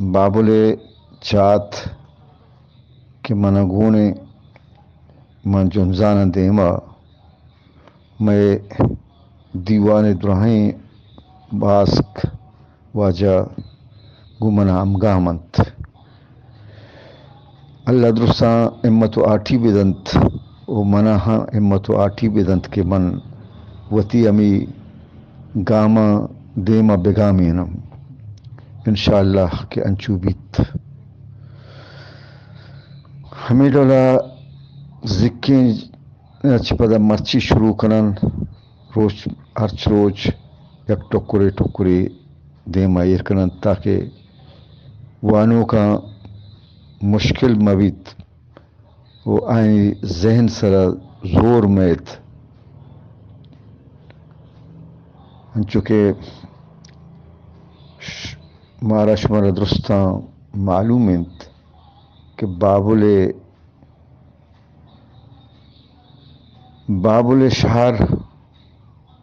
بابل ءِ چات کہ من ءَ گون اِنت، من جنزان ءَ دیم ءَ مئے دیوان ءِ دراہیں باسک واجہ گوں من ءَ ہمگام اَنت۔ اللہ درستاں ہمت ءُ ہاٹی بدنت ءُ من ءَ ہم ہمت ءُ ہاٹی بدنت کہ من وتی ہمے گاماں دیم ءَ بگامیناں۔ انشاءاللہ کہ انچو بیت۔ ہمے ڈول ءَ زکیں چہ پدا مرچی شروع کناں، روچ، ہرچ روچ یک ٹکرے ٹکرے دیم ءَ ایر کناں تاکہ وانوکاں مشکل مہ بیت ءُ آئی ذہن سرا زور مئیت۔ انچو کہ ش-، مارا شمارا درستاں معلوم اِنت کہ بابل ءِ، بابل ءِ شہر،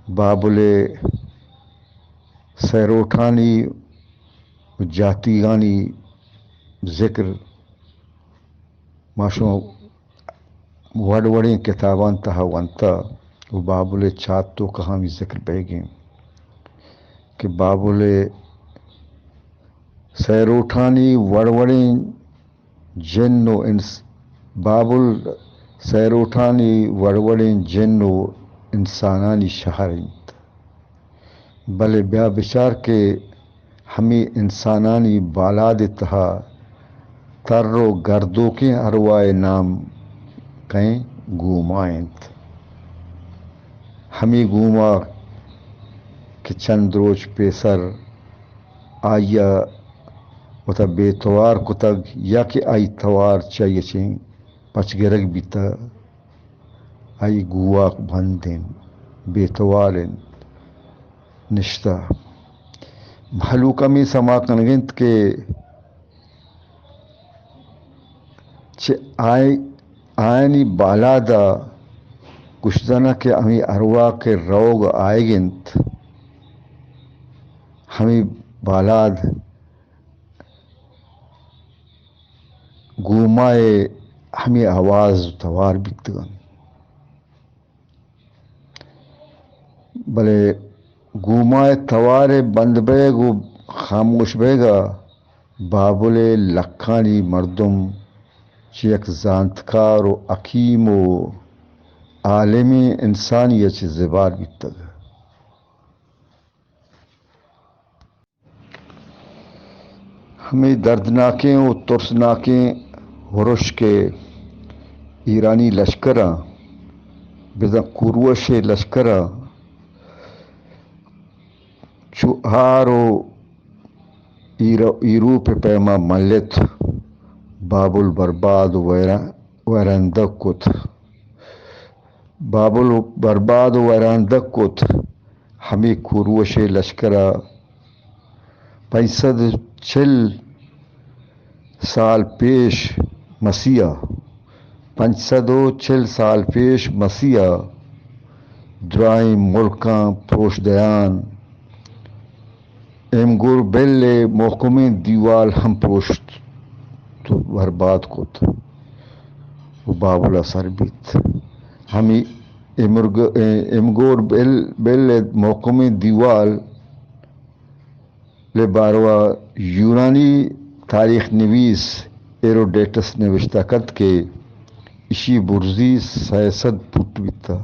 بابل ءِ سیروٹانی ءُ جاتیگانی ذکر ما شما وڑ وڑیں کتاباں تہا ونتہ ءُ بابل ءِ چات توکا ہمے ذکر بیگیں کہ بابل ءِ سیروٹانی وڑ وڑیں جن ءُ انس-، بابل سیروٹانی وڑ وڑیں جن ءُ انسانانی شہر اِنت۔ بلے بیا بچار کہ ہمے انسانانی بالاد ءِ تہا تر ءُ گردوکیں ارواہ ءِ نام کئے اِنت؟ گوما اِنت۔ ہمے گوما کہ چند روچ پیسر آئی ءَ وتا بے توار کتگ یا کہ آئی توار چہ آئی ءَ چہ پچ گرگ بیتہ، آئی گوواک بند اِنت، بے توار اِنت، نشتہ۔ مہلوک ہمے سما کنگ ءَ اِنت کہ چہ آئی، آیانی بالاد ءَ گوشداناں کہ ہمے ارواہ کہ روگ ءَ آیگ ءَ اِنت، ہمے بالاد گوما ءِ ہمے آواز ءُ توار بیتگ اَنت۔ بلے گوما ءِ توار ءِ بند بئیگ ءُ خاموش بئیگ ءَ بابل ءِ لکھانی مردم چہ یک زانتکار ءُ حکیم ءُ عالمیں انسانے ءَ چہ زبہر بیتگ۔ ہمے دردناکیں ءُ ترسناکیں ہرش کہ ایرانی لشکراں، بزاں کوروش ءِ لشکراں چو ہار ءُ ایر-، ایروپ ءِ پیما ملت، بابل برباد ءُ ویران، ویراندگ کت۔ بابل برباد ءُ ویراندگ کت۔ ہمے کوروش ءِ لشکر ءَ پنچ سد ءُ چل سال پیش مسیحا، پنچ سد ءُ چل سال پیش مسیحا درائیں ملکاں پروش دیان، ایمگور بیل ءِ محکمیں دیوال ہم پروشت ءُ برباد کت ءُ بابل ءَ سر بیت۔ ہمے ایمرگ-، ایمگور بیل، بیل ءِ محکمیں دیوال ءِ باروا یونانی تاریخ نویس ہیروڈیٹس نوشتہ کنت کہ ایشی برزی سئے سد پٹ بیتہ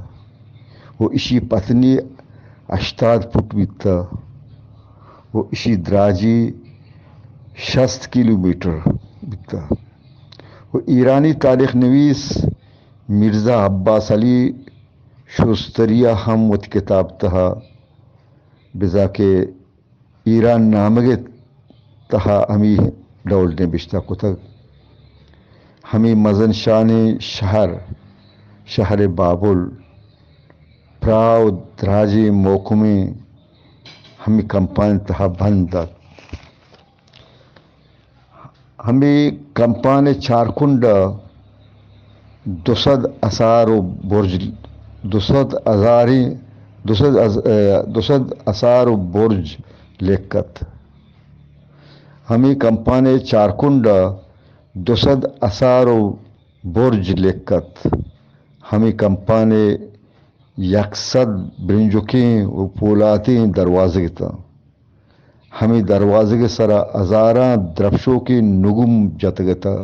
ءُ ایشی پتنی ہشتاد پٹ بیتہ ءُ ایشی دراجی شست کیلومیٹر بیتہ ءُ ایرانی تاریخ نویس مرزا عباس علی شوستری ءَ ہم وتی کتاب تہا بزاں کہ ایران نامگ ءِ تہا ہمے ڈول نبشتہ کتگ۔ ہمے مزن شانیں شہر، شہر بابل، پراہ ءُ دراجیں محکمیں ہمے کمپانی تہا بند ات۔ ہمے کمپان ءِ چارکنڈ ءَ دو سد اسار ءُ برج، دو سد ہزاریں، دو سد از-، ءَ، دو سد اسار ءُ برج لکت۔ ہمے کمپان ءِ چارکنڈ ءَ دو سد اسار ءُ برج لکت۔ ہمے کمپان ءَ یک سد برنجکیں ءُ پولاتیں دروازگ اتاں۔ ہمے دروازگ ءِ سرا ہزاراں درپشوکیں نگم جتگ اتاں۔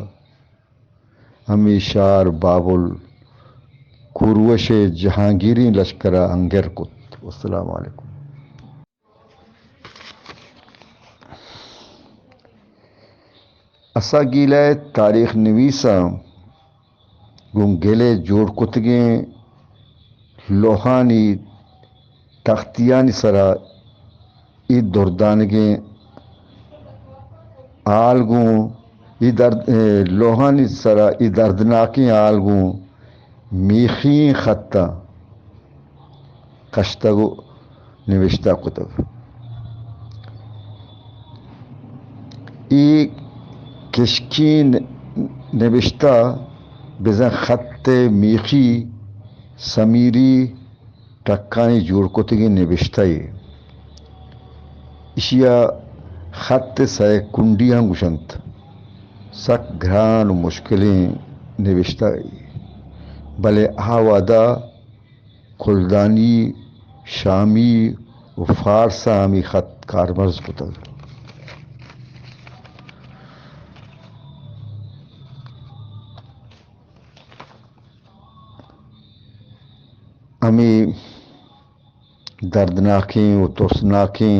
ہمے شہر بابل کوروش ءِ جہانگیریں لشکر ءَ انگر کت۔ والسلام علیکم۔ اساگیلہ ءِ تاریخ نویساں گوں گل ءِ جوڑ کتگیں لوہانی تختیانی سرا اے دردانگیں ہال گوں اے درد، اے لوہانی سرا اے دردناکیں ہال گوں میخی خطاں کشتگ ءُ نبشتہ کتگ۔ اے کشکیں نبشتہ بزاں خط ءِ میخی سمیری ٹکانی جوڑ کتگیں نبشتہ یے۔ ایشی ءَ خط ءِ سئے کنڈی ہم گوشنت۔ سک گران ءُ مشکلیں نبشتہ یے، بلے آ وہد ءَ کلدانی، شامی ءُ فارس ءَ ہمے خط کارمرز کتگ۔ ہمے دردناکیں ءُ ترسناکیں